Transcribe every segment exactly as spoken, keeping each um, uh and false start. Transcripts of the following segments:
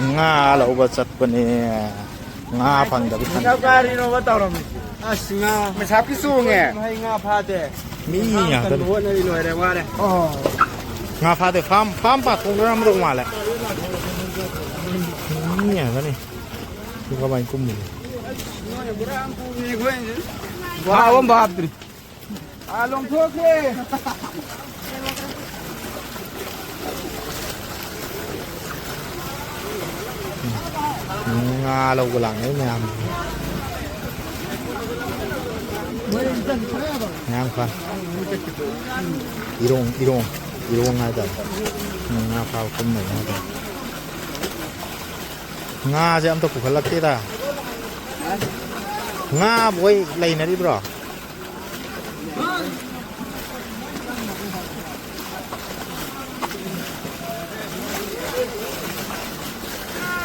ꯉꯥ ꯂꯧꯕ ꯆꯠꯄꯅꯦ꯫ ꯉꯥ ꯐꯪꯗꯕ ꯄꯩꯁꯥ ꯀꯥꯔꯤꯅꯣꯕ ꯇꯧꯔꯝꯃꯤꯁꯦ? ꯑꯁ, ꯉꯥ ꯃꯩꯁꯥꯞꯀꯤ ꯆꯣꯡꯉꯦ꯫ ꯃꯍꯩ ꯉꯥ ꯐꯥꯗꯦ꯫ ꯃꯤ ꯉꯥ ꯉꯥꯛꯇꯅꯤ꯫ ꯀꯟꯕ ꯍꯣꯠꯅꯔꯤ ꯂꯣꯏꯔꯦ, ꯋꯥꯔꯦ꯫ ꯉꯥ ꯐꯥꯗꯦ꯫ ꯐꯥꯝ, ꯐꯥꯝ ꯄꯥꯊꯣꯛꯅꯔꯝꯗꯧ ꯃꯥꯜꯂꯦ꯫ ꯃꯤ ꯉꯥꯛꯇꯅꯤ꯫ ꯁꯤ ꯀꯃꯥꯏꯅ ꯀꯨꯝꯕꯅꯣ? ꯐꯥꯕ ꯑꯃ ꯍꯥꯞꯇ꯭ꯔꯤ꯫ ꯑꯥ, ꯂꯣꯡꯊꯣꯛꯈ꯭ꯔꯦ꯫ ꯉꯥ ꯂꯧꯕ ꯂꯥꯛꯅꯩ ꯃꯌꯥꯝ꯫ ꯃꯌꯥꯝ ꯈꯔ ꯏꯔꯣꯡ, ꯏꯔꯣꯡ, ꯏꯔꯣꯡ ꯍꯥꯏꯇꯥꯔꯦ꯫ ꯉꯥ ꯐꯥꯕ ꯀꯨꯝꯅꯩ ꯍꯥꯏꯇꯥꯔꯦ꯫ ꯉꯥꯁꯦ ꯑꯝꯇ ꯄꯨꯈꯠꯂꯛꯇꯦꯗ꯫ ꯉꯥ ꯃꯣꯏ ꯂꯩꯅꯔꯤꯕ꯭ꯔꯣ?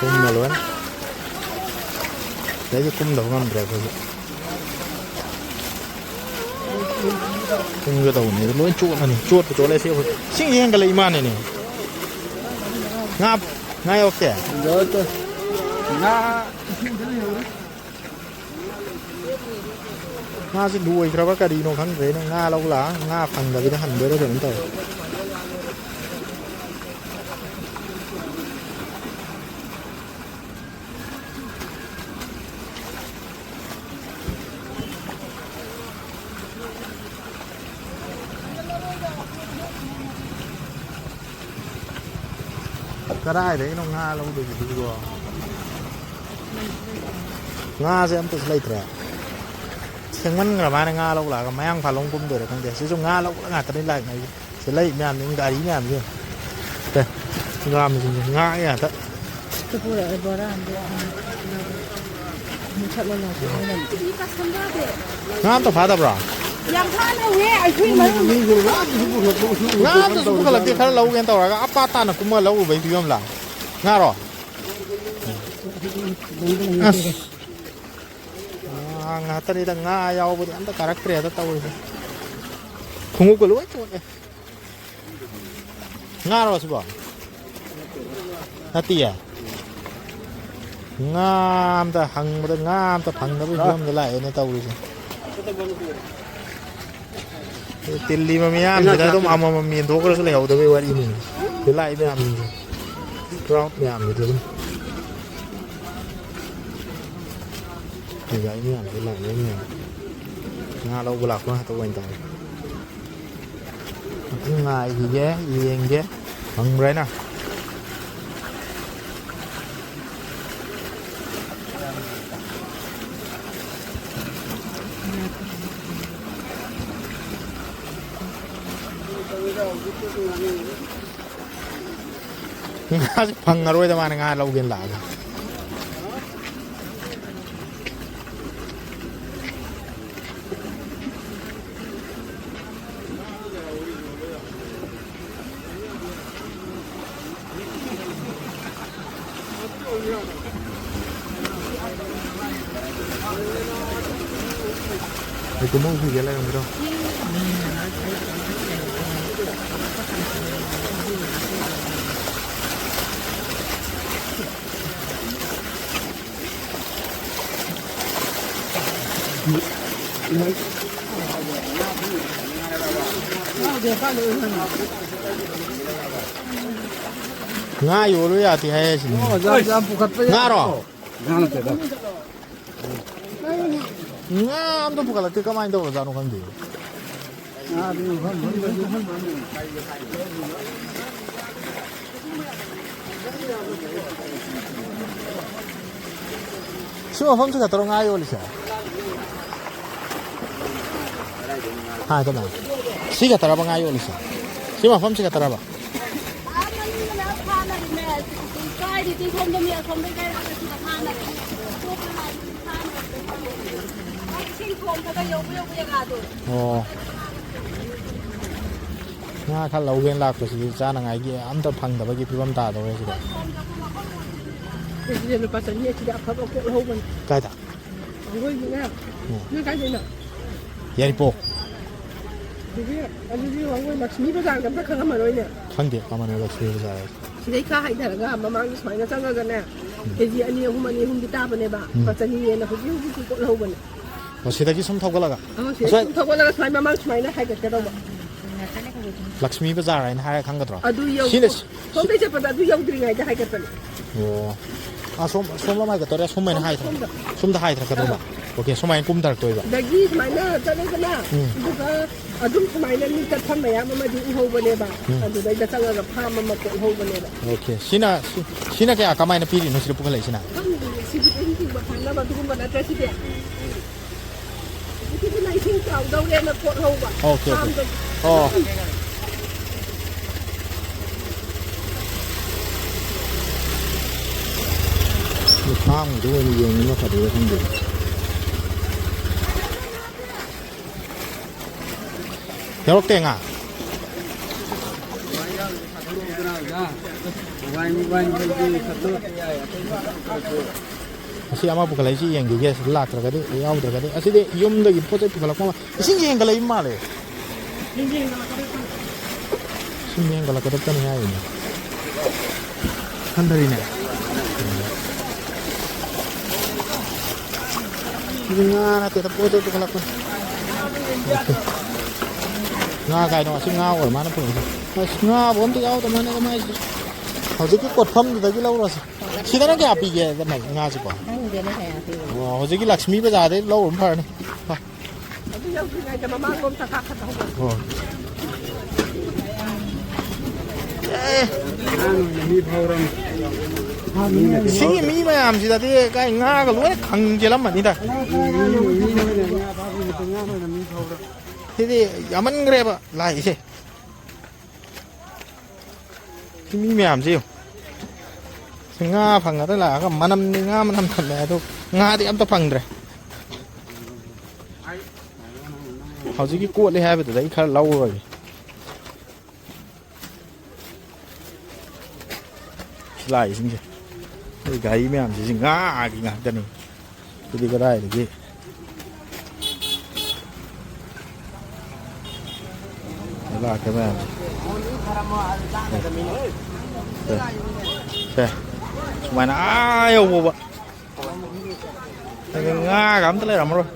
ꯀꯨꯝꯕ ꯂꯣꯏꯅ꯫ ꯁꯤꯗꯩꯗꯤ ꯀꯨꯝꯗꯕ ꯉꯝꯗ꯭ꯔꯦ ꯑꯩꯈꯣꯏꯁꯨ꯫ ꯀꯨꯝꯒꯦ ꯇꯧꯕꯅꯤ, ꯂꯣꯏ ꯆꯣꯠꯂꯅꯤ꯫ ꯆꯣꯠꯄ ꯆꯣꯠꯂꯦ ꯁꯤ ꯑꯩꯈꯣꯏ꯫ ꯏꯁꯤꯡ ꯍꯦꯟꯒꯠꯂꯛꯏ ꯃꯥꯅꯤꯅꯦ꯫ ꯉꯥ, ꯉꯥ ꯌꯣꯛꯇꯦ? ꯌꯣꯛꯇꯦ꯫ ꯉꯥ ꯉꯥꯁꯤ ꯂꯣꯏꯈ꯭ꯔꯕ ꯀꯔꯤꯅꯣ ꯈꯪꯗ꯭ꯔꯦꯅꯦ꯫ ꯉꯥ ꯂꯧ ꯂꯥꯛꯑ ꯉꯥ ꯐꯪꯗꯕꯤꯗ ꯍꯟꯗꯣꯏꯔ ꯀꯩꯅꯣꯝ ꯇꯧꯔꯦ꯫ ꯀꯗꯥꯏꯗꯒꯤꯅꯣ ꯉꯥ ꯂꯧꯗꯣꯏꯁꯤꯕꯣ? ꯉꯥꯁꯦ ꯑꯝꯇꯁꯨ ꯂꯩꯇ꯭ꯔꯦ꯫ ꯊꯦꯡꯃꯟꯈ꯭ꯔ ꯃꯥꯅ ꯉꯥ ꯂꯧ ꯂꯥꯛꯑꯒ ꯃꯌꯥꯡ ꯐꯥꯂꯣꯡ ꯀꯨꯝꯗꯣꯏꯔꯥ ꯈꯪꯗꯦ꯫ ꯁꯤꯁꯨ ꯉꯥ ꯂꯧꯕ ꯉꯥꯛꯇꯅꯤ ꯂꯥꯛꯅꯔꯤꯁꯦ꯫ ꯁꯤ ꯂꯩ ꯃꯌꯥꯝꯁꯤ, ꯒꯥꯔꯤ ꯃꯌꯥꯝꯁꯦ꯫ ꯑꯦ, ꯉꯥ ꯃꯆꯤꯟꯁꯦ ꯉꯥ ꯉꯥꯛꯇ꯫ ꯁꯤꯗ ꯄꯨꯔꯛꯑꯦ ꯕꯣꯔꯥ ꯑꯝꯗ꯫ ꯃꯨꯊꯠꯂꯣ ꯂꯥꯎ꯫ ꯉꯥ ꯑꯝꯇ ꯐꯥꯗꯕ꯭ꯔꯣ? ꯌꯥꯝ ꯐꯥꯅ ꯎꯏꯌꯦ, ꯑꯩꯈꯣꯏ ꯃꯔꯨ꯫ ꯉꯥ ꯑꯝꯇꯁꯨ ꯄꯨꯈꯠꯂꯛꯇꯦ, ꯈꯔ ꯂꯧꯒꯦꯅ ꯇꯧꯔꯒ ꯑꯄꯥ ꯇꯥꯅ ꯀꯨꯝꯃ ꯂꯧꯔꯨꯕꯩ ꯐꯤꯕꯝꯂꯥ? ꯉꯥꯔꯣ? ꯑꯁ꯫ ꯉꯥ ꯉꯥꯛꯇꯅꯤꯗ, ꯉꯥ ꯌꯥꯎꯕꯗꯤ ꯑꯝꯇ ꯀꯥꯔꯛꯇ꯭ꯔꯦꯗ ꯇꯧꯔꯤꯁꯦ꯫ ꯈꯣꯡꯎꯞꯀ ꯂꯣꯏ ꯆꯣꯠꯂꯦ꯫ ꯉꯥꯔꯣ ꯁꯤꯕꯣ? ꯅꯠꯇꯤꯌꯦ꯫ ꯉꯥ ꯑꯝꯇ ꯍꯪꯕꯗ ꯉꯥ ꯑꯝꯇ ꯐꯪꯗꯕꯒꯤ ꯐꯤꯕꯝꯗ ꯂꯥꯛꯑꯦꯅꯦ ꯇꯧꯔꯤꯁꯦ꯫ ꯇꯤꯜꯂꯤꯕ ꯃꯤꯌꯥꯝꯁꯤꯗ ꯑꯗꯨꯝ ꯑꯃꯃꯝ ꯌꯦꯟꯊꯣꯛꯈ꯭ꯔꯁꯨ ꯂꯩꯍꯧꯗꯕꯒꯤ ꯋꯥꯔꯤꯅꯤ꯫ ꯁꯤꯗ ꯂꯥꯛꯏ ꯃꯌꯥꯝꯁꯤꯡꯁꯦ, ꯀ꯭ꯔꯥꯎꯠ ꯃꯌꯥꯝꯁꯤꯗ ꯑꯗꯨꯝ ꯂꯥꯛꯏ ꯃꯌꯥꯝꯁꯦ, ꯂꯥꯛꯏ ꯃꯌꯥꯝ꯫ ꯉꯥ ꯂꯧꯕ ꯂꯥꯛꯄ ꯉꯥꯛꯇ ꯑꯣꯏꯅ ꯇꯧꯔꯦ꯫ ꯉꯥꯏꯈꯤꯒꯦ, ꯌꯦꯡꯒꯦ, ꯐꯪꯕ꯭ꯔꯥ ꯍꯥꯏꯅ꯫ ꯉꯥꯁꯦ ꯐꯪꯉꯔꯣꯏꯗ ꯃꯥꯅ ꯉꯥ ꯂꯧꯒꯦꯅ ꯂꯥꯛꯑꯒ꯫ ꯑꯩ ꯀꯨꯝꯍꯧ ꯍꯨꯏꯒ ꯂꯩꯔꯝꯕꯗꯣ꯫ ꯉꯥ ꯌꯣꯜꯂꯨ ꯌꯥꯗꯦ ꯍꯥꯏ ꯁꯤꯅꯤ꯫ ꯑꯣ, ꯌꯥꯝ, ꯌꯥꯝ ꯄꯨꯈꯠꯄ ꯌꯥꯏ꯫ ꯉꯥꯔꯣ? ꯉꯥ ꯅꯠꯇꯦꯗ꯫ ꯉꯥ ꯑꯝꯇ ꯄꯨꯈꯠꯂꯛꯇꯦ, ꯀꯃꯥꯏꯅ ꯇꯧꯔꯖꯥꯠꯅꯣ ꯈꯪꯗꯦ꯫ ꯉꯥꯗꯤ ꯃꯐꯝ ꯃꯐꯝꯗꯒꯤ ꯁꯤ ꯃꯐꯝꯁꯤ ꯈꯛꯇꯔꯣ ꯉꯥ ꯌꯣꯜꯂꯤꯁꯦ? ꯍꯥ, ꯀꯅꯥ? ꯁꯤ ꯈꯛꯇꯔꯕ ꯉꯥ ꯌꯣꯜꯂꯤꯁꯦ? ꯁꯤ ꯃꯐꯝꯁꯤ ꯈꯛꯇꯔꯕ? ꯑꯥ, ꯃꯅꯤꯡꯗꯅ ꯐꯥꯅꯔꯤꯃꯦ꯫ ꯀꯥꯏꯗꯩ ꯁꯣꯝꯗ ꯃꯤ ꯑꯁꯣꯝꯗꯩ ꯀꯥꯏꯔꯛꯑꯒ ꯁꯤꯗ ꯐꯥꯅꯔꯦ꯫ ꯑꯇꯣꯞꯄ ꯂꯥꯏꯟꯗꯒꯤ ꯐꯥꯅꯔꯦ꯫ ꯃꯣꯏ ꯏꯁꯤꯡ ꯊꯣꯡꯕꯒ ꯌꯧꯕ ꯌꯧꯕ ꯖꯒꯥꯗꯣ꯫ ꯑꯣ꯫ ꯉꯥ ꯈꯔ ꯂꯧꯒꯦꯅ ꯂꯥꯛꯄꯁꯤꯗꯤ ꯆꯥꯅꯉꯥꯏꯒꯤ ꯑꯝꯇ ꯐꯪꯗꯕꯒꯤ ꯐꯤꯕꯝ ꯇꯥꯗꯧꯔꯦ ꯁꯤꯗ꯫ ꯀꯦꯖꯤꯗ ꯂꯨꯄꯥ ꯆꯅꯤ ꯑꯁꯤꯗ ꯑꯐꯕ ꯀꯣꯛ ꯂꯧꯍꯧꯕꯅꯤ꯫ ꯀꯥꯏꯗ? ꯋꯥꯡꯒꯣꯏꯒꯤꯅꯦ꯫ ꯎꯝ꯫ ꯅꯣꯏ ꯀꯥꯏꯗꯩꯅꯣ? ꯌꯥꯏꯔꯤꯄꯣꯛ꯫ ꯑꯗꯨꯗꯤ, ꯑꯗꯨꯗꯤ ꯋꯥꯡꯒꯣꯏ ꯂꯛꯁꯃꯤ ꯕꯖꯥꯔꯒ ꯑꯝꯇ ꯈꯪꯉꯝꯃꯔꯣꯏꯅꯦ꯫ ꯈꯪꯗꯦ ꯀꯃꯥꯏꯅ ꯂꯛꯁꯃꯤ ꯕꯖꯥꯔ ꯍꯥꯏꯁꯦ꯫ ꯁꯤꯗꯩ ꯈꯔ ꯍꯥꯏꯊꯔꯒ ꯃꯃꯥꯡꯗ ꯁꯨꯃꯥꯏꯅ ꯆꯪꯉꯒꯅꯦ, ꯀꯦ ꯖꯤ ꯑꯅꯤ ꯑꯍꯨꯝ, ꯑꯅꯤ ꯑꯍꯨꯝꯗꯤ ꯇꯥꯕꯅꯦꯕ꯫ ꯎꯝ꯫ ꯂꯨꯄꯥ ꯆꯅꯤ ꯍꯦꯟꯅ ꯍꯧꯖꯤꯛ ꯍꯧꯖꯤꯛꯁꯨ ꯄꯣꯠ ꯂꯧꯕꯅꯦ꯫ ꯑꯣ, ꯁꯤꯗꯒꯤ ꯁꯨꯝ ꯊꯧꯒꯠꯂꯒ? ꯑꯣ, ꯁꯤꯗ ꯑꯁ꯭ꯋꯥꯏ ꯁꯨꯝ ꯊꯧꯒꯠꯂꯒ ꯁꯨꯃꯥꯏ ꯃꯃꯥꯡ ꯁꯨꯃꯥꯏꯅ ꯍꯥꯏꯒꯠꯀꯗꯧꯕ꯫ ꯂꯛꯁꯃꯤ ꯕꯖꯥꯔ ꯍꯥꯏꯅ ꯍꯥꯏꯔꯒ ꯈꯪꯒꯗ꯭ꯔꯣ? ꯑꯗꯨ ꯌꯧ-, ꯁꯤꯅ ꯁꯣꯝꯗꯩ ꯆꯠꯄꯗ ꯑꯗꯨ ꯌꯧꯗ꯭ꯔꯤꯉꯩꯗ ꯍꯥꯏꯒꯠꯄꯅꯦ꯫ ꯑꯣ꯫ ꯑꯥ, ꯁꯣꯝ, ꯁꯣꯝꯂꯣꯝ ꯍꯥꯏꯒꯠꯇꯣꯏꯔꯥ? ꯁꯣꯝ ꯍꯥꯏꯅ ꯁꯣꯝ-, ꯍꯥꯏꯗ꯭ꯔꯥ? ꯁꯣꯝꯗ꯫ ꯁꯣꯝꯗ ꯍꯥꯏꯗ꯭ꯔꯥ ꯀꯗꯧꯕ? ꯑꯥ꯫ ꯑꯣꯀꯦ, ꯁꯨꯃꯥꯏꯅ ꯀꯨꯝꯊꯔꯛꯇꯣꯏꯕ? ꯁꯤꯗꯒꯤ ꯁꯨꯃꯥꯏꯅ ꯆꯠꯂꯦꯗꯅ, ꯎꯝ꯫ ꯑꯗꯨꯒ ꯑꯗꯨꯝ ꯁꯨꯃꯥꯏꯅ ꯃꯤ ꯆꯠꯐꯝ ꯃꯌꯥꯝ ꯑꯃꯗꯤ ꯎꯍꯧꯕꯅꯦꯕ꯫ ꯎꯝ꯫ ꯑꯗꯨꯗꯩꯗ ꯆꯪꯉꯒ ꯐꯥꯝ ꯑꯃ ꯀꯣꯛꯍꯧꯕꯅꯦꯕ꯫ ꯑꯣꯀꯦ꯫ ꯁꯤꯅ, ꯁꯤ-, ꯁꯤꯅ ꯀꯌꯥ ꯀꯃꯥꯏꯅ ꯄꯤꯔꯤꯅꯣ ꯁꯤꯗ ꯄꯨꯈꯠꯂꯛꯏꯁꯤꯅ? ꯈꯪꯗꯦ, ꯁꯤꯕꯨ ꯏꯟ ꯆꯤꯡꯕ ꯐꯥꯅꯕ ꯑꯗꯨꯒꯨꯝꯕ ꯅꯠꯇ꯭ꯔ ꯁꯤꯗꯤ? ꯁꯤꯗꯤ ꯂꯩꯁꯤꯡ ꯆꯥꯎꯗꯧꯔꯦꯅ ꯄꯣꯠ ꯍꯧꯕ꯫ Okay, okay. ꯐꯥꯝꯗꯒꯤ꯫ ꯑꯣ꯫ ꯐꯥꯝꯒꯤꯗ ꯑꯣꯏꯅ ꯌꯦꯡꯕꯅ ꯐꯗꯣꯏꯔꯥ ꯈꯪꯗꯦ꯫ ꯌꯥꯎꯔꯛꯇꯦ ꯉꯥ꯫ ꯑꯁꯤ ꯑꯃ ꯄꯨꯈꯠꯂꯛꯏꯁꯤ ꯌꯦꯡꯈꯤꯒꯦ, ꯁꯤ ꯂꯥꯛꯇ꯭ꯔꯒꯗꯤ, ꯌꯥꯎꯗ꯭ꯔꯒꯗꯤ꯫ ꯑꯁꯤꯗꯤ ꯌꯨꯝꯗꯒꯤ ꯄꯣꯠ ꯆꯩ ꯄꯨꯈꯠꯂꯛꯄ ꯃꯥꯜꯂꯦ꯫ ꯏꯁꯤꯡ ꯌꯦꯡꯒꯠꯂꯛꯏꯕ ꯃꯥꯜꯂꯦ꯫ ꯏꯁꯤꯡ ꯌꯦꯡꯒꯠꯂꯛꯀꯗꯕꯇꯅꯤ ꯍꯥꯏꯔꯤꯅꯦ꯫ ꯍꯟꯊꯔꯤꯅꯦ꯫ ꯁꯤꯗꯤ ꯉꯥ ꯅꯠꯇꯦꯗ, ꯄꯣꯠ ꯆꯩ ꯄꯨꯈꯠꯂꯛꯄꯅꯤ꯫ ꯉꯥ ꯀꯥꯏꯗꯅꯣ? ꯑꯁꯤ ꯉꯥ ꯑꯣꯏꯔ ꯃꯥꯅ ꯄꯨꯔꯛꯏꯁꯦ꯫ ꯑꯁ, ꯉꯥꯕꯨ ꯑꯝꯇ ꯌꯥꯎꯗ ꯃꯥꯅꯦ ꯃꯥꯏꯁꯦ꯫ ꯍꯧꯖꯤꯛꯀꯤ ꯀꯣꯠꯐꯝꯗꯨꯗꯒꯤ ꯂꯧꯔꯁꯤ꯫ ꯁꯤꯗꯅ ꯀꯌꯥ ꯄꯤꯒꯦ ꯉꯥꯁꯤꯕꯣ? ꯈꯪꯗꯦꯅꯦ ꯀꯌꯥ ꯄꯤꯕꯅꯣ꯫ ꯑꯣ, ꯍꯧꯖꯤꯛꯀꯤ ꯂꯛꯁꯃꯤ ꯕꯖꯥꯔꯗꯩ ꯂꯧꯔꯨꯕꯅ ꯐꯔꯅꯤ꯫ ꯑꯗꯨ ꯌꯧꯗ꯭ꯔꯤꯉꯩꯗ ꯃꯃꯥꯡꯂꯣꯝ ꯆꯠꯈꯥ ꯈꯛꯇ ꯍꯧꯒꯠꯂꯣ꯫ ꯑꯣ꯫ ꯑꯦ꯫ ꯁꯤꯒꯤ ꯃꯤ ꯃꯌꯥꯝꯁꯤꯗꯗꯤ ꯀꯥꯏ ꯉꯥꯒ ꯂꯣꯏꯅ ꯈꯪꯖꯤꯜꯂꯝꯃꯅꯤꯗ꯫ ꯁꯤꯗꯤ ꯌꯥꯝꯃꯟꯈ꯭ꯔꯦꯕ ꯂꯥꯛꯏꯁꯦ꯫ ꯁꯤ ꯃꯤ ꯃꯌꯥꯝꯁꯦ ꯌꯦꯡꯉꯨ꯫ ꯁꯤ ꯉꯥ ꯐꯪꯉꯗ ꯂꯥꯛꯑꯒ ꯃꯅꯝꯗꯤ ꯉꯥ ꯃꯅꯝ ꯊꯝꯃꯦ, ꯑꯗꯣ ꯉꯥꯗꯤ ꯑꯝꯇ ꯐꯪꯗ꯭ꯔꯦ꯫ ꯍꯧꯖꯤꯛꯀꯤ ꯀꯣꯠꯂꯦ ꯍꯥꯏꯕꯗꯨꯗ ꯑꯩ ꯈꯔ ꯂꯧꯔꯨꯔꯒꯦ꯫ ꯁꯤ ꯂꯥꯛꯏꯁꯤꯡꯁꯦ, ꯑꯩ ꯒꯥꯔꯤ ꯃꯌꯥꯝꯁꯤꯁꯨ ꯉꯥꯒꯤ ꯉꯥꯛꯇꯅꯤ꯫ ꯁꯤꯗꯤ ꯀꯗꯥꯏꯗꯒꯤ ꯂꯥꯛꯀꯦ ꯃꯌꯥꯝꯁꯦ꯫ ꯁꯦ, ꯁꯦ꯫ ꯑꯗꯨꯃꯥꯏꯅ ꯑꯥ ꯌꯧꯕꯕ꯫ ꯑꯗꯨꯗꯤ ꯉꯥꯒ ꯑꯝꯇ ꯂꯩꯔꯝꯃꯔꯣꯏ꯫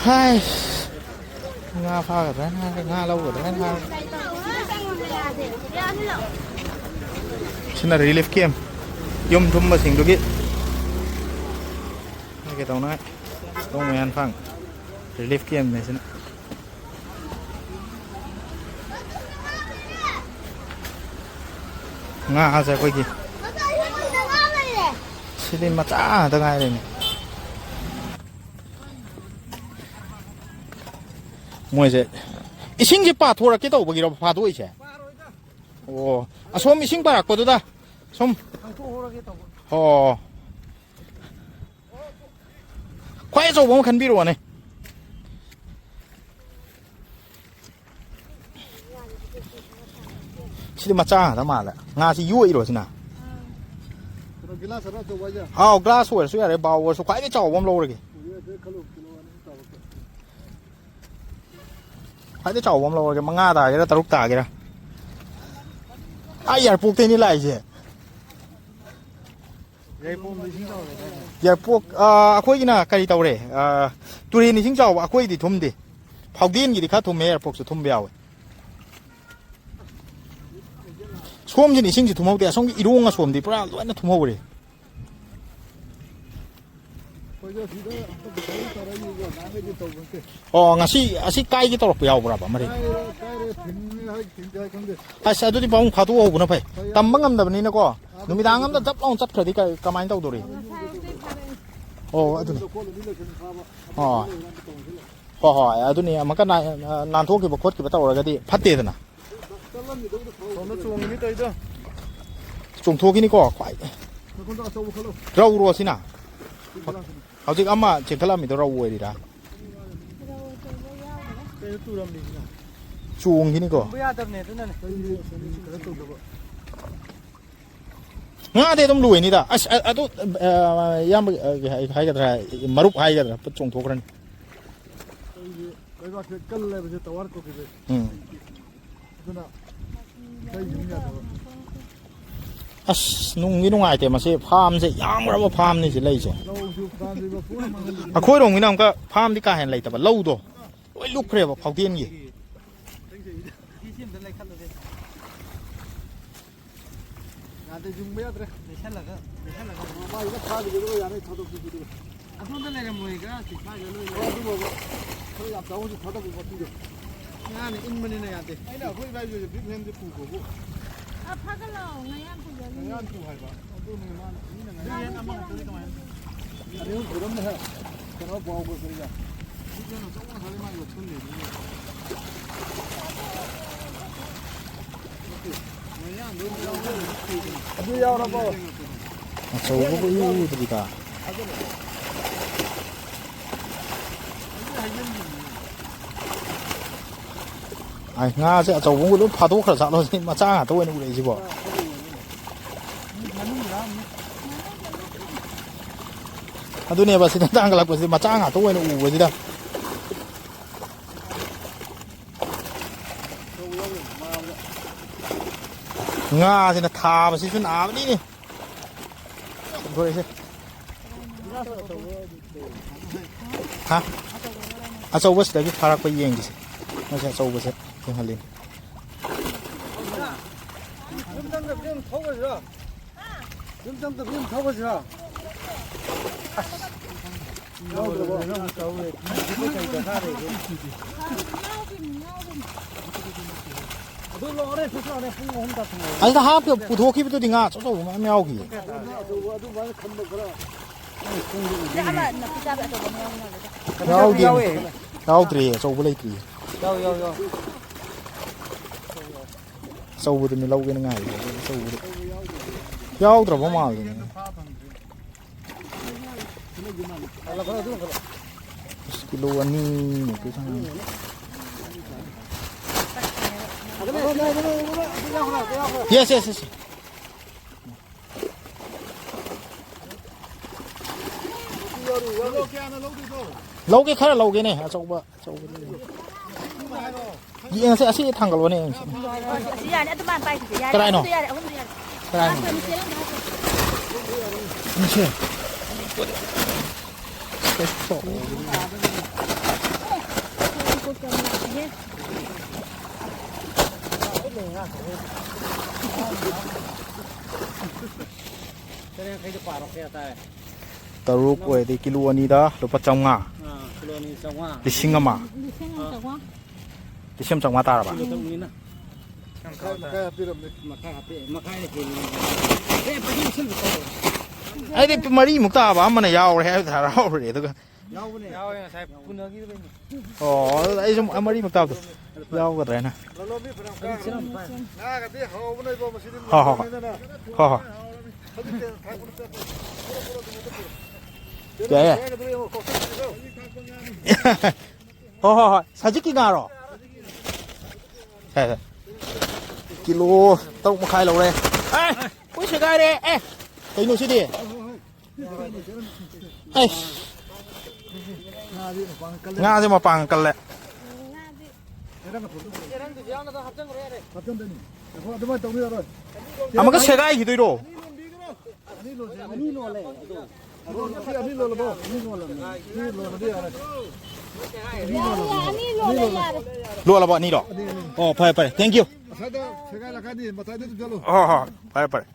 ꯍꯥꯏ, ꯉꯥ ꯐꯥꯒꯗ꯭ꯔꯥꯅ ꯍꯥꯏꯔꯒ, ꯉꯥ ꯂꯧꯒꯗ꯭ꯔꯥꯅ ꯍꯥꯏꯔꯒ꯫ ꯁꯤꯅ ꯔꯤꯂꯤꯐ ꯀꯦꯝ, ꯌꯨꯝ ꯊꯨꯝꯕꯁꯤꯡꯗꯨꯒꯤ ꯀꯩ ꯇꯧꯅꯉꯥꯏ꯫ ꯇꯣꯡ ꯃꯌꯥꯟ ꯐꯥꯡ ꯔꯤꯂꯤꯐ ꯀꯦꯝꯅꯦ ꯁꯤꯅ꯫ ꯉꯥꯁꯦ ꯑꯩꯈꯣꯏꯒꯤ ꯁꯤꯗꯤ ꯃꯆꯥ ꯉꯥꯛꯇ ꯉꯥꯏꯔꯦꯅꯦ꯫ ꯃꯣꯏꯁꯦ ꯏꯁꯤꯡꯁꯦ ꯄꯥꯊꯣꯔꯛꯀꯦ ꯇꯧꯕꯒꯤꯔꯣ ꯐꯥꯗꯣꯛꯏꯁꯦ? ꯑꯣ, ꯑꯁꯣꯝ ꯏꯁꯤꯡ ꯄꯥꯔꯛꯄꯗꯨꯗ ꯁꯨꯝ꯫ ꯑꯣ, ꯈ꯭ꯋꯥꯏ ꯑꯆꯧꯕ ꯑꯃ ꯈꯟꯕꯤꯔꯛꯑꯣꯅꯦ꯫ ꯁꯤꯗꯤ ꯃꯆꯥ ꯉꯥꯛꯇ ꯃꯥꯜꯂꯦ꯫ ꯉꯥꯁꯤ ꯌꯣꯛꯏꯔꯣ ꯁꯤꯅ? ꯀꯩꯅꯣ, ꯒꯤꯂꯥꯁ ꯑꯃ ꯑꯆꯧꯕ ꯍꯥꯏꯁꯦ? ꯑꯥꯎ, ꯒ꯭ꯂꯥꯁ ꯑꯣꯏꯔꯁꯨ ꯌꯥꯔꯦ, ꯕꯥꯎꯜ ꯑꯣꯏꯔꯁꯨ ꯈ꯭ꯋꯥꯏꯗꯒꯤ ꯆꯥꯎꯕ ꯑꯃ ꯂꯧꯔꯒꯦ꯫ ꯈꯜꯂꯣ, ꯀꯤꯂꯣ ꯑꯅꯤ ꯇꯥꯕ꯫ ꯈ꯭ꯋꯥꯏꯗꯒꯤ ꯆꯥꯎꯕ ꯑꯃ ꯂꯧꯔꯒꯦ, ꯃꯉꯥ ꯇꯥꯒꯦꯔꯥ, ꯇꯔꯨꯛ ꯇꯥꯒꯦꯔꯥ꯫ ꯑꯥ, ꯌꯥꯏꯔꯤꯄꯣꯛꯇꯩꯅꯤ ꯂꯥꯛꯏꯁꯦ꯫ ꯌꯥꯏꯔꯤꯄꯣꯛ, ꯑꯥ, ꯑꯩꯈꯣꯏꯒꯤꯅ ꯀꯔꯤ ꯇꯧꯔꯦ? ꯑꯥ, ꯇꯨꯔꯦꯟ ꯏꯁꯤꯡ ꯆꯥꯎꯕ, ꯑꯩꯈꯣꯏꯗꯤ ꯊꯨꯝꯗꯦ꯫ ꯐꯥꯎꯗꯦꯟꯒꯤꯗꯤ ꯈꯔ ꯊꯨꯝꯃꯦ, ꯌꯥꯏꯔꯤꯄꯣꯛꯁꯨ ꯊꯨꯝꯕ ꯌꯥꯎꯋꯦ꯫ ꯁꯣꯝꯁꯤꯅ ꯏꯁꯤꯡꯁꯤ ꯊꯨꯝꯍꯧꯗꯦ, ꯑꯁꯣꯝꯒꯤ ꯏꯔꯣꯡ ꯑꯁꯣꯝꯗꯤ ꯄꯨꯔꯥ ꯂꯣꯏꯅ ꯊꯨꯝꯍꯧꯔꯦ꯫ ꯑꯣ, ꯉꯁꯤ ꯑꯁꯤ ꯀꯥꯏꯒꯦ ꯇꯧꯔꯛꯄ ꯌꯥꯎꯕ꯭ꯔꯕ ꯃꯔꯤ? ꯑꯁ, ꯑꯗꯨꯗꯤ ꯄꯥꯕꯨꯡ ꯐꯥꯗꯣꯛꯍꯧꯕꯅ ꯐꯩ꯫ ꯇꯝꯕ ꯉꯝꯗꯕꯅꯤꯅꯀꯣ꯫ ꯅꯨꯃꯤꯗꯥꯡ ꯑꯝꯗ ꯖꯞ ꯂꯥꯎꯅ ꯆꯠꯈ꯭ꯔꯗꯤ ꯀ-, ꯀꯃꯥꯏꯅ ꯇꯧꯗꯣꯔꯤ? ꯑꯣ, ꯑꯗꯨꯅꯤ꯫ ꯑꯣ꯫ ꯍꯣꯏ, ꯍꯣꯏ, ꯑꯗꯨꯅꯤ꯫ ꯑꯃꯨꯛꯀ ꯅꯥ-, ꯅꯥꯟꯊꯣꯛꯈꯤꯕ ꯈꯣꯠꯈꯤꯕ ꯇꯧꯔꯒꯗꯤ ꯐꯠꯇꯦꯗꯅ꯫ ꯁꯣꯝꯗ ꯆꯣꯡꯉꯤꯅꯤ ꯇꯧꯔꯤꯗꯣ꯫ ꯆꯣꯡꯊꯣꯛꯈꯤꯅꯤꯀꯣ, ꯈ꯭ꯋꯥꯏ꯫ ꯅꯈꯨꯠꯇ ꯑꯆꯧꯕ ꯈꯜꯂꯣ꯫ ꯔꯧꯔꯣ ꯁꯤꯅ? ꯁꯤ ꯈꯜꯂꯣ, ꯁꯤꯅ꯫ ꯍꯧꯖꯤꯛ ꯑꯃ ꯆꯦꯟꯈꯠꯂꯝꯃꯤꯗꯣ ꯔꯧ ꯑꯣꯏꯔꯤꯔꯥ? ꯀꯩꯅꯣ ꯇꯨꯔꯝꯃꯤꯁꯤꯅ? ꯆꯣꯡꯈꯤꯅꯤꯀꯣ꯫ ꯇꯨꯝꯕ ꯌꯥꯗꯕꯅꯦ ꯑꯗꯨꯅꯅꯦ꯫ ꯑꯩꯗꯤ ꯀꯩꯅꯣ ꯇꯧꯗꯕ꯫ ꯉꯥꯗꯤ ꯑꯗꯨꯝ ꯂꯣꯏꯅꯤꯗ꯫ ꯑꯁ, ꯑ-, ꯑꯗꯨ, ꯑ, ꯏꯌꯥꯝꯕ, ꯑ, ꯍꯥꯏꯒꯗ꯭ꯔꯥ, ꯃꯔꯨꯞ ꯍꯥꯏꯒꯗ꯭ꯔꯥ, ꯆꯣꯡꯊꯣꯛꯈ꯭ꯔꯅꯤ꯫ ꯑꯩꯗꯤ ꯂꯩꯕꯥꯛꯁꯦ ꯀꯜꯂꯦꯕꯁꯦ ꯇꯋꯥꯔ ꯀꯣꯛꯈꯤꯕꯩ꯫ ꯎꯝ꯫ ꯑꯗꯨꯅ ꯑꯇꯩ ꯌꯨꯝ ꯌꯥꯗꯕ꯫ ꯑꯁ, ꯅꯨꯡꯗꯤ ꯅꯨꯡꯉꯥꯏꯇꯦ꯫ ꯃꯁꯤ ꯐꯥꯔꯝꯁꯦ, ꯌꯥꯝꯈ꯭ꯔꯕ ꯐꯥꯔꯝꯅꯤ ꯁꯤ ꯂꯩꯁꯦ꯫ ꯂꯧꯁꯨ ꯄꯥꯟꯗ꯭ꯔꯤꯕ ꯄꯨꯝꯅꯃꯛ ꯃꯥꯡꯍꯜꯂꯤ꯫ ꯑꯩꯈꯣꯏꯔꯣꯝꯒꯤꯅ ꯑꯃꯨꯛꯀ ꯐꯥꯔꯝꯗꯤ ꯀꯥ ꯍꯦꯟꯅ ꯂꯩꯇꯕ, ꯂꯧꯗꯣ ꯂꯣꯏ ꯂꯨꯞꯈ꯭ꯔꯦꯕ ꯐꯥꯎꯗꯦꯟꯒꯤ꯫ ꯌꯥꯗꯦ, ꯌꯨꯡꯕ ꯌꯥꯗ꯭ꯔꯦ꯫ ꯂꯩꯁꯜꯂꯒ, ꯂꯩꯁꯜꯂꯒ꯫ ꯃꯥꯏꯗ ꯐꯥꯈꯤꯕꯗꯨꯒ ꯌꯥꯅꯤ, ꯊꯥꯗꯣꯛꯄꯤꯕꯗꯨꯒ꯫ ꯑꯁꯣꯝꯗ ꯂꯩꯔꯝꯃꯣꯏ, ꯈꯔ ꯆꯤꯛꯈꯥꯏꯔ ꯂꯣꯏꯔꯦ꯫ ꯍꯣꯏ, ꯑꯗꯨꯕꯨ ꯈꯔ ꯌꯥꯝ ꯆꯥꯎꯅꯁꯨ ꯊꯥꯗꯣꯛꯄꯤ ꯃꯄꯤꯗꯣ꯫ ꯉꯥꯅ ꯏꯟꯕꯅꯤꯅ ꯌꯥꯗꯦ꯫ ꯑꯩꯅ ꯑꯩꯈꯣꯏ ꯏꯕꯥꯏꯁꯨ ꯕꯤꯛ ꯍꯦꯟꯁꯦ ꯄꯨꯈꯣꯕꯨ꯫ ꯑ, ꯐꯥꯒꯠꯂꯣ, ꯉꯌꯥꯟ ꯄꯨꯖꯒꯦ꯫ ꯉꯌꯥꯟ ꯄꯨ ꯍꯥꯏꯕ꯫ ꯑꯗꯨꯅꯦ ꯃꯥꯅ ꯃꯤꯅ ꯉꯌꯥꯟ꯫ ꯕꯤꯛ ꯍꯦꯟ ꯑꯃꯈꯛꯇꯗꯤ ꯀꯃꯥꯏꯅ? ꯑꯅꯤꯍꯨꯝ ꯄꯨꯔꯝꯅꯦ ꯍꯦ꯫ ꯀꯩꯅꯣ ꯕꯥꯎꯒ ꯀꯔꯤꯒ꯫ ꯕꯤꯛ ꯍꯦꯟ ꯑꯆꯧꯕ ꯉꯥꯛꯇꯗꯤ ꯃꯥ ꯌꯣꯠꯁꯟꯗꯦ꯫ ꯑꯗꯨ ꯌꯥꯎꯔꯕꯣ? ꯑꯆꯧꯕꯕꯨ ꯏꯎ ꯎꯗ꯭ꯔꯤꯗ꯫ ꯑꯩ ꯉꯥꯁꯦ ꯑꯆꯧꯕ ꯂꯣꯏ ꯐꯥꯗꯣꯛꯈ꯭ꯔ ꯖꯥꯠꯂꯣ? ꯁꯤ ꯃꯆꯥ ꯉꯥꯛꯇ ꯑꯣꯏꯅ ꯎꯔꯛꯏꯁꯤꯕꯣ? ꯑꯗꯨꯅꯦꯕ, ꯁꯤꯗ ꯇꯥꯡꯈꯠꯂꯛꯄꯁꯤꯗꯤ ꯃꯆꯥ ꯉꯥꯛꯇ ꯑꯣꯏꯅ ꯎꯕꯁꯤꯗ꯫ ꯉꯥꯁꯤꯅ ꯊꯥꯕꯁꯤꯁꯨ ꯅꯥꯕꯅꯤꯅꯦ꯫ ꯆꯨꯝꯊꯣꯔꯛꯏꯁꯦ꯫ ꯍꯥ? ꯑꯆꯧꯕꯁꯤꯗꯒꯤ ꯐꯥꯔꯛꯄ ꯌꯦꯡꯒꯤꯁꯦ꯫ ꯃꯁꯤ ꯑꯆꯧꯕꯁꯦ ꯌꯦꯡꯍꯜꯂꯤꯅꯦ꯫ ꯌꯨꯝ ꯆꯪꯗꯕꯤꯗ ꯑꯗꯨꯝ ꯊꯧꯈ꯭ꯔꯁꯤꯔꯣ? ꯌꯨꯝ ꯆꯪꯗꯕꯤꯗ ꯑꯗꯨꯝ ꯊꯧꯈ꯭ꯔꯁꯤꯔꯣ? ꯑꯁ꯫ ꯌꯥꯎꯗ꯭ꯔꯕꯣ? ꯑꯗꯨ ꯂꯣꯏꯔꯦ, ꯐꯤꯁ ꯂꯣꯏꯔꯦ, ꯄꯨꯡ ꯑꯍꯨꯝ ꯇꯥꯁꯜꯂꯛꯑꯦ꯫ ꯑꯁꯤꯗ ꯍꯥꯞꯈꯤꯕ, ꯄꯨꯊꯣꯛꯈꯤꯕꯗꯨꯗꯤ ꯉꯥ ꯑꯆꯧ ꯑꯆꯧꯕ ꯃꯌꯥꯝ ꯌꯥꯎꯈꯤꯌꯦ꯫ ꯑꯗꯨ, ꯑꯗꯨ, ꯑꯗꯨꯃꯥꯏꯅ ꯈꯟꯕ ꯈꯔ꯫ ꯁꯤꯗ ꯑꯃ ꯅꯥꯄꯤ ꯆꯥꯕꯤ ꯑꯆꯧꯕ ꯑꯃ ꯌꯥꯎꯕ ꯃꯥꯜꯂꯦꯗ꯫ ꯌꯥꯎꯗꯦꯅꯦ꯫ ꯌꯥꯎꯋꯦ꯫ ꯌꯥꯎꯗ꯭ꯔꯤꯌꯦ, ꯑꯆꯧꯕ ꯂꯩꯇ꯭ꯔꯤꯌꯦ꯫ ꯌꯥꯎ, ꯌꯥꯎ, ꯌꯥꯎ꯫ ꯑꯆꯧꯕꯗꯨꯅꯤ ꯂꯧꯒꯦꯅ ꯉꯥꯏꯔꯤꯁꯦ, ꯑꯗꯨ ꯑꯆꯧꯕꯗꯨ ꯌꯥꯎꯗ꯭ꯔꯕ ꯃꯥꯜꯂꯦꯅꯦ꯫ ꯑꯁ, ꯀꯤꯂꯣ ꯑꯅꯤꯃꯨꯛꯀꯤ ꯆꯥꯡ꯫ Yes, yes, yes. ꯀꯤꯂꯣ ꯀꯌꯥꯅ ꯂꯧꯗꯣꯏꯅꯣ? ꯂꯧꯒꯦ, ꯈꯔ ꯂꯧꯒꯦꯅꯦ, ꯑꯆꯧꯕ, ꯑꯆꯧꯕ ꯂꯧꯒꯦ꯫ ꯌꯦꯡꯉꯁꯦ, ꯑꯁꯤ ꯊꯥꯡꯒꯠꯂꯣꯅꯦ, ꯌꯦꯡꯉꯁꯦ꯫ ꯑꯁꯤ ꯌꯥꯅꯤ, ꯑꯗꯨ ꯃꯥꯅ ꯄꯥꯏꯈꯤꯁꯦ ꯌꯥꯔꯦ꯫ ꯀꯗꯥꯏꯅꯣ? ꯑꯍꯨꯝꯗ ꯌꯥꯔꯦ, ꯑꯍꯨꯝꯗ ꯌꯥꯔꯦ꯫ ꯀꯗꯥꯏꯅꯣ? ꯍꯥꯞꯈ꯭ꯔꯦ, ꯃꯤꯆꯦꯜ ꯑꯃꯗ ꯍꯥꯞꯈ꯭ꯔꯦ꯫ ꯑꯁꯤ꯫ ꯇꯔꯨꯛ ꯑꯣꯏꯔꯗꯤ ꯀꯤꯂꯣ ꯑꯅꯤꯗ ꯂꯨꯄꯥ ꯆꯥꯝꯃꯉꯥ꯫ ꯑꯥ, ꯀꯤꯂꯣ ꯑꯅꯤ ꯆꯥꯝꯃꯉꯥ꯫ ꯂꯤꯁꯤꯡ ꯑꯃ꯫ ꯂꯤꯁꯤꯡ ꯑꯃ ꯆꯥꯝꯃꯉꯥ꯫ ꯂꯤꯁꯤꯡ ꯑꯃ ꯆꯥꯝꯃꯉꯥ ꯇꯥꯔꯕ? ꯀꯤꯂꯣ ꯇꯔꯨꯛꯅꯤꯅ꯫ ꯃꯈꯥꯏ, ꯃꯈꯥꯏ ꯍꯥꯞꯄꯤꯔꯝꯃꯦ꯫ ꯃꯈꯥꯏ ꯍꯥꯞꯄꯦ, ꯃꯈꯥꯏꯅ ꯍꯦꯜꯂꯦ꯫ ꯑꯦ, ꯄꯩꯁꯥ ꯄꯤꯁꯜꯂꯨ ꯀꯩꯅꯣ꯫ ꯑꯩꯗꯤ ꯃꯔꯤꯃꯨꯛ ꯇꯥꯕ ꯑꯃꯅ ꯌꯥꯎꯔꯦ ꯍꯥꯏꯕꯗ ꯍꯔꯥꯎꯔꯦ, ꯑꯗꯨꯒ ꯌꯥꯎꯕꯅꯦ꯫ ꯌꯥꯎꯋꯦ, ꯉꯁꯥꯏ ꯄꯨꯅꯈꯤꯕꯅꯦ꯫ ꯑꯣ, ꯑꯗꯨꯗ ꯑꯩꯁꯨ ꯃꯔꯤꯃꯨꯛ ꯇꯥꯕꯗꯣ ꯌꯥꯎꯒꯗ꯭ꯔꯥ ꯍꯥꯏꯅ꯫ ꯂꯂꯣꯟꯕꯤ ꯐꯅꯌꯥꯝ ꯀꯥꯔꯦ꯫ ꯉꯥꯒꯗꯤ ꯍꯥꯎꯕꯅꯦꯕꯣ, ꯃꯁꯤꯗꯤ ꯍꯣꯏ, ꯍꯣꯏ, ꯍꯣꯏ꯫ ꯂꯣꯏꯅꯅ꯫ ꯍꯣꯏ, ꯍꯣꯏ꯫ ꯍꯧꯖꯤꯛꯇꯤ ꯊꯥꯛꯄ ꯅꯠꯇꯦ꯫ ꯌꯥꯏ, ꯌꯥꯏ꯫ ꯍꯣꯏ, ꯍꯣꯏ, ꯍꯣꯏ꯫ ꯁꯖꯤꯛꯀꯤ ꯉꯥꯔꯣ? ꯁꯦ, ꯁꯦ꯫ ꯀꯤꯂꯣ ꯇꯔꯨꯛ ꯃꯈꯥꯏ ꯂꯧꯔꯦ꯫ ꯑꯦ! ꯂꯣꯏ ꯁꯦꯒꯥꯏꯔꯦ꯫ ꯑꯦ! ꯀꯩꯅꯣ ꯁꯤꯗꯤ? ꯑꯩꯁ! ꯉꯥꯁꯦ ꯃꯄꯥꯡ ꯀꯜꯂꯦ꯫ ꯑꯃꯨꯛꯀ ꯁꯦꯒꯥꯏꯈꯤꯗꯣꯏꯔꯣ? ꯑꯅꯤ ꯂꯣꯜꯂꯦ ꯑꯗꯣ꯫ ꯑꯅꯤ ꯂꯣꯜꯂꯕꯣ? ꯑꯅꯤ ꯂꯣꯜꯂꯕꯅꯤ꯫ ꯑꯅꯤ ꯂꯣꯜꯂꯕꯅꯤ꯫ ꯑꯅꯤ ꯂꯣꯜꯂꯦ, ꯑꯅꯤ ꯂꯣꯜꯂꯦ, ꯌꯥꯔꯦ꯫ ꯂꯣꯜꯂꯕꯣ ꯑꯅꯤꯔꯣ? ꯑꯅꯤ, ꯑꯅꯤ꯫ ꯑꯣ, ꯐꯔꯦ, ꯐꯔꯦ꯫ Thank you꯫ ꯉꯁꯥꯏꯗ ꯁꯦꯒꯥꯏꯔꯀꯥꯟꯗꯤ ꯃꯇꯥꯏꯗ ꯑꯗꯨꯝ ꯆꯠꯂꯨ꯫ ꯍꯣꯏ, ꯍꯣꯏ, ꯐꯔꯦ, ꯐꯔꯦ꯫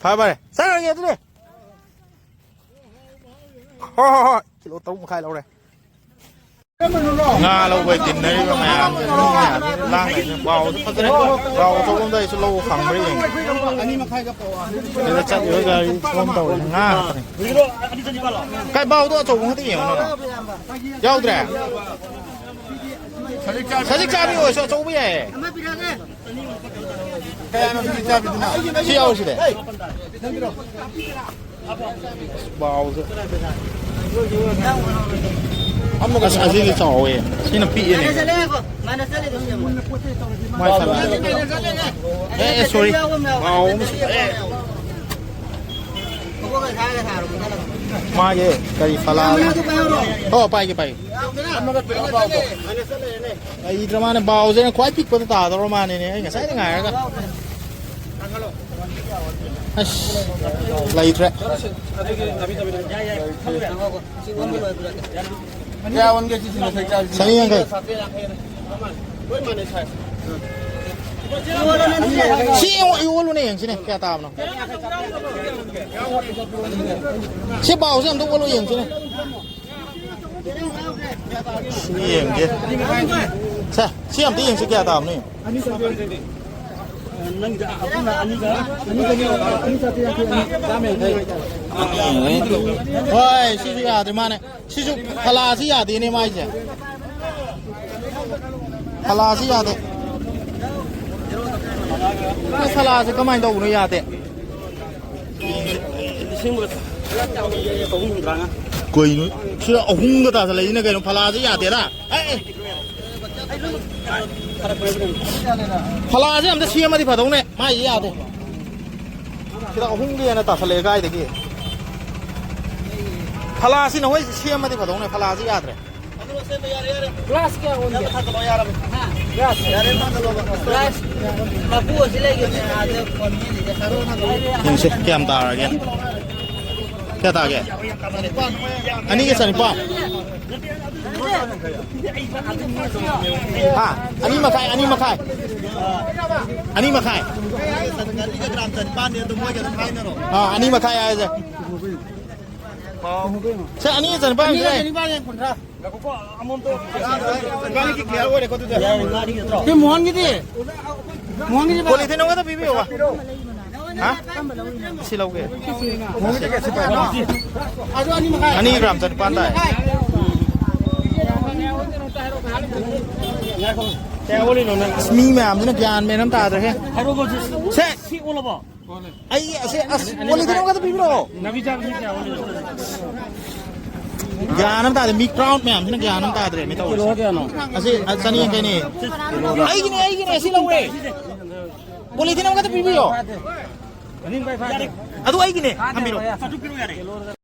ꯐꯔꯦ, ꯐꯔꯦ꯫ ꯆꯠꯂꯒꯦ ꯑꯗꯨꯗꯤ꯫ ꯍꯣꯏ, ꯍꯣꯏ, ꯍꯣꯏ꯫ ꯀꯤꯂꯣ ꯇꯔꯨꯛ ꯃꯈꯥꯏ ꯂꯧꯔꯦ꯫ ꯉꯥ ꯂꯧꯕ ꯇꯤꯟꯅꯔꯤꯕ ꯃꯌꯥꯝꯁꯦ, ꯃꯤ ꯃꯌꯥꯝꯁꯦ ꯂꯥꯡꯉꯩꯁꯦ꯫ ꯕꯥꯎꯁꯦ ꯐꯖꯔꯦ꯫ ꯕꯥꯎ ꯑꯆꯧꯕ ꯑꯝꯗ ꯑꯩꯁꯨ ꯂꯧꯕ ꯐꯪꯕ꯭ꯔꯥ ꯌꯦꯡꯒꯦ꯫ ꯁꯤꯗ ꯆꯠꯂꯤꯕ ꯒꯥꯔꯤ ꯐꯣꯟ ꯇꯧꯔꯦ꯫ ꯉꯥ ꯉꯥꯛꯇꯅꯦ꯫ ꯀꯥꯏ ꯕꯥꯎꯗꯣ ꯑꯆꯧꯕ ꯉꯥꯛꯇ ꯌꯦꯡꯉꯣ ꯅꯪ꯫ ꯌꯥꯎꯗ꯭ꯔꯦ? ꯁꯖꯤꯛ ꯆꯥꯕꯤ ꯑꯣꯏꯔꯁꯨ ꯑꯆꯧꯕ ꯌꯥꯏꯌꯦ꯫ ꯀꯌꯥꯅꯣ ꯁꯖꯤꯛ ꯆꯥꯕꯤꯗꯨꯅ? ꯁꯤ ꯌꯥꯎꯔꯤꯁꯤꯗꯤ꯫ ꯕꯥꯎꯁꯦ꯫ ꯑꯁ, ꯑꯁꯤꯗꯤ ꯆꯥꯎꯋꯦ꯫ ꯁꯤꯅ ꯄꯤꯛꯑꯦꯅꯦ꯫ ꯃꯥꯏ ꯁꯥꯟꯅ-, ꯑꯦ, ꯑꯦ, sorry꯫ ꯕꯥꯎ ꯑꯃꯁꯨ-, ꯑꯦ꯫ ꯃꯥꯒꯤ ꯀꯔꯤ ꯐꯂꯥ? ꯑꯣ, ꯄꯥꯏꯒꯦ, ꯄꯥꯏꯒꯦ꯫ ꯑꯩ ꯃꯥꯅ ꯕꯥꯎꯁꯦ ꯈ꯭ꯋꯥꯏ ꯄꯤꯛꯄꯗ ꯇꯥꯗꯧꯔ ꯃꯥꯅꯦꯅꯦ, ꯑꯩ ꯉꯁꯥꯏꯗ ꯉꯥꯏꯔꯒ꯫ ꯑꯁ, ꯂꯩꯇ꯭ꯔꯦ꯫ ꯀꯌꯥ ꯑꯣꯟꯒꯦ ꯁꯤꯁꯤꯅ? ꯆꯅꯤ ꯌꯥꯡꯈꯩ꯫ ꯁꯤ ꯌꯦꯡꯉꯣ, ꯑꯩ ꯑꯣꯜꯂꯨꯅꯦ, ꯌꯦꯡꯁꯤꯅꯦ, ꯀꯌꯥ ꯇꯥꯕꯅꯣ? ꯁꯤ ꯕꯥꯎꯁꯦ ꯑꯝꯇ ꯑꯣꯜꯂꯨ ꯌꯦꯡꯁꯤꯅꯦ꯫ ꯁꯤ ꯌꯦꯡꯒꯦ꯫ ꯁꯦ, ꯁꯤ ꯑꯝꯇ ꯌꯦꯡꯁꯤ, ꯀꯌꯥ ꯇꯥꯕꯅꯣ ꯌꯦꯡꯉꯨ꯫ ꯍꯣꯏ, ꯁꯤꯁꯨ ꯌꯥꯗ꯭ꯔꯦ ꯃꯥꯅꯦ꯫ ꯁꯤꯁꯨ ꯐꯂꯥꯁꯤ ꯌꯥꯗꯦꯅꯦ ꯃꯥꯏꯁꯦ꯫ ꯐꯂꯥꯁꯤ ꯌꯥꯗꯦ꯫ ꯁꯤ ꯐꯂꯥꯁꯤ ꯀꯃꯥꯏꯅ ꯇꯧꯕꯅꯣ? ꯌꯥꯗꯦ꯫ ꯀꯩꯅꯣ? ꯁꯤꯗ ꯑꯍꯨꯝꯒ ꯇꯥꯁꯜꯂꯛꯏꯁꯤꯅ ꯀꯩꯅꯣ? ꯐꯂꯥꯁꯤ ꯌꯥꯗꯦꯗ꯫ ꯑꯦ, ꯑꯦ꯫ ꯐꯂꯥꯁꯦ ꯑꯝꯇ ꯁꯦꯝꯃꯗꯤ ꯐꯗꯧꯅꯦ꯫ ꯃꯥꯏꯁꯦ ꯌꯥꯗꯦ꯫ ꯁꯤꯗ ꯑꯍꯨꯝꯒꯤ ꯍꯦꯟꯅ ꯇꯥꯁꯜꯂꯛꯑꯦ ꯀꯥꯏꯗꯒꯤ꯫ ꯐꯂꯥꯁꯤꯅ ꯍꯣꯏ ꯁꯦꯝꯃꯗꯤ ꯐꯗꯧꯅꯦ꯫ ꯐꯂꯥꯁꯤ ꯌꯥꯗ꯭ꯔꯦ꯫ ꯒ꯭ꯂꯥꯁ ꯀꯌꯥ ꯑꯣꯟꯒꯦ? ꯒ꯭ꯂꯥꯁ꯫ ꯒ꯭ꯂꯥꯁ ꯃꯄꯨ ꯑꯁꯤ ꯂꯩꯒꯦꯅꯦ, ꯑꯥꯗ ꯐꯣꯟ ꯃꯦꯠꯂꯤꯁꯦ꯫ ꯌꯦꯡꯁꯦ, ꯀꯌꯥꯝ ꯇꯥꯔꯒꯦ? ꯀꯌꯥ ꯇꯥꯒꯦ? ꯑꯅꯤꯒ ꯆꯅꯤꯄꯥꯟ꯫ ꯍꯥ? ꯑꯅꯤ ꯃꯈꯥꯏ, ꯑꯅꯤ ꯃꯈꯥꯏ꯫ ꯑꯅꯤ ꯃꯈꯥꯏ꯫ ꯒ꯭ꯔꯥꯝ ꯆꯅꯤꯄꯥꯟꯅꯦ ꯑꯗꯣ, ꯃꯣꯏꯒ ꯑꯗꯨꯝ ꯍꯥꯏꯅꯔꯣ꯫ ꯑꯥ, ꯑꯅꯤ ꯃꯈꯥꯏ ꯍꯥꯏꯁꯦ꯫ ꯁꯦ, ꯑꯅꯤꯒ ꯆꯅꯤꯄꯥꯟ ꯁꯦ꯫ ꯁꯤ ꯃꯣꯍꯟꯒꯤꯗꯤ? ꯃꯣꯍꯟꯒꯤꯗꯤ ꯄꯣꯂꯤꯊꯤꯟ ꯑꯃꯒ ꯄꯤꯕꯤꯌꯣꯕ꯫ ꯍꯥ? ꯁꯤ ꯂꯧꯒꯦ꯫ ꯑꯅꯤ ꯒ꯭ꯔꯥꯝ ꯆꯅꯤꯄꯥꯟ ꯇꯥꯏ꯫ ꯑꯁ, ꯃꯤ ꯃꯌꯥꯝꯁꯤꯅ ꯒ꯭ꯌꯥꯟ ꯃꯦꯟ ꯑꯃ ꯇꯥꯗ꯭ꯔꯦꯍꯦ꯫ ꯁꯦ! ꯑꯩ ꯑꯁꯦ, ꯑꯁ, ꯄꯣꯂꯤꯊꯤꯟ ꯑꯃꯈꯛꯇ ꯄꯤꯕꯤꯔꯛꯑꯣ꯫ ꯒ꯭ꯌꯥꯟ ꯑꯃ ꯇꯥꯗꯦ, ꯃꯤ ꯀ꯭ꯔꯥꯎꯗ ꯃꯌꯥꯝꯁꯤꯅ ꯒ꯭ꯌꯥꯟ ꯑꯃ ꯇꯥꯗ꯭ꯔꯦ, ꯃꯤ ꯇꯧꯔꯤꯁꯦ꯫ ꯑꯁꯤ, ꯑ, ꯆꯅꯤ ꯌꯥꯡꯈꯩꯅꯦ꯫ ꯑꯩꯒꯤꯅꯦ, ꯑꯩꯒꯤꯅꯦ, ꯑꯁꯤ ꯂꯧꯔꯦ꯫ ꯄꯣꯂꯤꯊꯤꯟ ꯑꯃꯈꯛꯇ ꯄꯤꯕꯤꯌꯣ꯫ ꯑꯗꯨ ꯑꯩꯒꯤꯅꯦ, ꯊꯝꯕꯤꯔꯣ꯫ ꯆꯥꯇ꯭ꯔꯨꯛ ꯄꯤꯔꯣ ꯌꯥꯔꯦ꯫